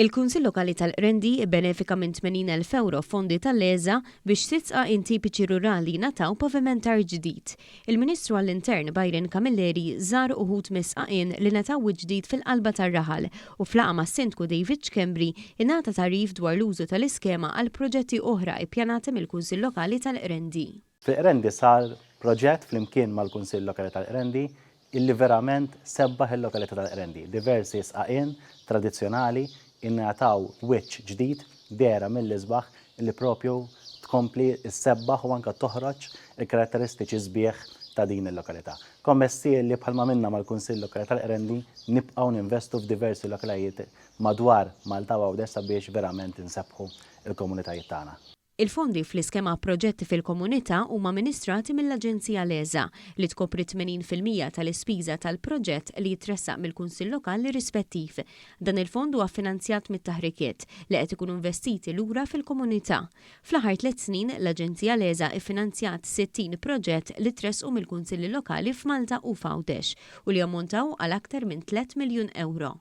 Il-Kunsill Lokali tal-Qrendi bbenefika minn 80,000 ewro fondi tal-LESA biex sitt sqaqien tipiċi rurali ngħataw pavimentar ġdid. Il-Ministru għall-Intern Byron Camilleri żar uħud mis-sqaqien li ngħataw wiċċ ġdid fil-qalba tar-raħal u f'laqgħa mas-Sindku David Schembri ingħata tagħrif dwar l-użu tal-iskema għal proġetti oħra ippjanati mill-Kunsill Lokali tal-Qrendi. Fil-Qrendi sar proġett flimkien mal-Kunsill Lokali tal-Qrendi illi verament sebbaħ il-lokalità tal-Qrendi. Diversi sqaqien tradizzjonali ingħataw wiċċ ġdid, dehra mill-isbaħ illi propju tkompli ssebbaħ u anke toħroġ il-karatteristiċi sbieħ ta' din il-lokalità. Kommessi illi bħalma għamilna mal-Kunsill Lokali tal-Qrendi nibqgħu ninvestu f'diversi lokalajiet madwar Malta u Għawdex sabiex verament insebbħu l-komunitajiet tagħna. Il-fondi fl-iskema Proġetti fil-Komunità huma amministrati mill-Aġenzija LESA, li tkopri 80% tal-ispiża tal-proġett li jitressaq mill-Kunsill Lokali rispettiv. Dan il-fond huwa ffinanzjat mit-taħrikiet, li qed ikunu investiti lura fil-komunità. Fl-aħħar tliet snin, l-Aġenzija LESA ffinanzjat 60 proġett li tressqu mill-Kunsilli Lokali f'Malta u f'Għawdex u li jammontaw għal aktar minn tliet miljun ewro.